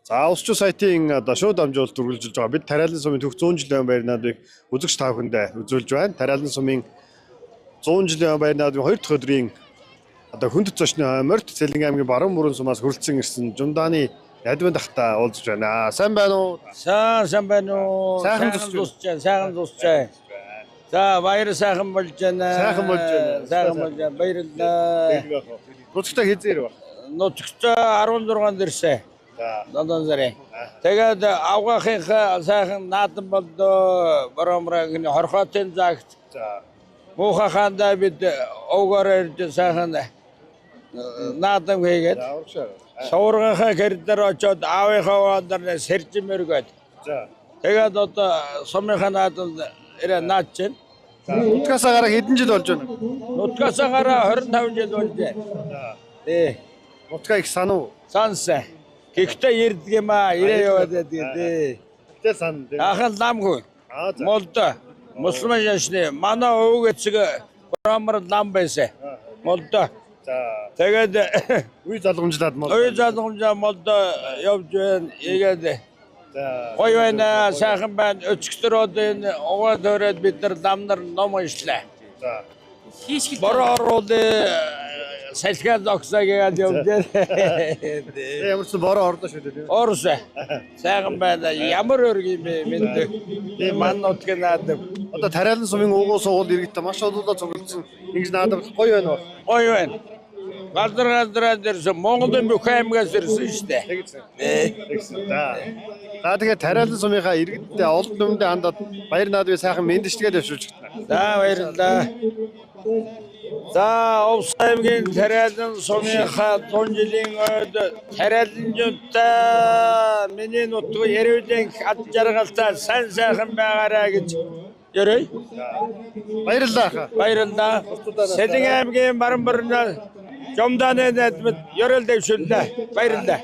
За Усчуу сайтын одоо шууд дамжуулалт үргэлжилж байгаа. Бид Тариалан сумын төвх 100 жилийн баяр наадмыг үзэгч та бүхэндээ үзүүлж байна. Тариалан сумын 100 жилийн баяр наадмын 2 дахь өдрийн одоо хүндэт зочны хойморт Цэлэнгэ аймгийн Баруун Мөрөн сумаас хүрэлцэн ирсэн Жумдааны Ядмын дахта уулзж байна. Сайн байна уу? Сайн сайн байна уу? Сайхан зүсэж зүсэж байна. Сайхан зүсэж байна. За баяр сайхан болж байна. Сайхан болж байна. Сайхан болж байна. Баярлалаа. Нутагтаа хэзээ ирв? Нутагт 16-нд ирсэн. За. 7 сарын. Тэгээд авгахынхаа сайхан наадам болдоо. Боромраг хорхоотын загт. За. Муухай хаандаа бид овгоор ирж сайхан наадам хийгээд За урагшаа. суваргынхаа гэр дээр очиод аавынхаа угаан дээр сэржин мөргөөд. За. Тэгээд одоо сумынхаа наадамд ирээ наад чинь. За нутгаасаа гараа хэдэн жил болж байна? Нутгаас гараа 25 жил болж байна. За. Тий. Нутгаа их сануу. Сансан. Гэхдээ ирдэг юм аа. Ирээ яваад байдаг тий. Гэтэ сан тийм. Ахын ламгүй. Аа за. Молдо. Мусульман шашны. Манай өвөг эцэг брамар лам байсан. Молдо. За. Тэгээд Үе залгамжлаад мол. оюу залгамжаа молдо явж байна. Игээд За. гоё байна. Сайхан байна. Өчигдөр одоо энэ угаа төөрөөд бид нар лам нар ном уншлаа. За. Хийшгэл Бороо оруулын салхиа зогсоо гээд явж байна. Тэгээ ямар ч сан бороо орлоо шүү дээ тийм. Орос сайхан байна. Ямар өрг юм бэ мэд. Тийм ман нутгийн наадам. Одоо Тариалан сумын уугуул сугуул иргэдтэй маш олоолаа цуглдсан. Ингэж наадам гоё байна уу? Гоё байна. Газар газраа ирсэн. Монголын бүх аймагаас ирсэн шүү дээ. Тэгсэн. Тэгсэн. За. За тэгээ Тариалан сумынхаа иргэдтэй олон түмэндээ хандаад баяр наадмыг сайхан мэндчилгээд явуулж байна. За баярлалаа. За Увс аймгийн Тариалан сумынхаа 100 жилийн ойд Тариаланчуудаа миний нутаг Ерөвлэн ад жаргалтай сайн сайхан байгаарай гэж ерөөе. Баярлалаа хаа. Баярлалаа. Сэлэн аймгийн Баруун борноо Жомдааны найдмад ерөөл дэвшүүллээ. Баярлалаа.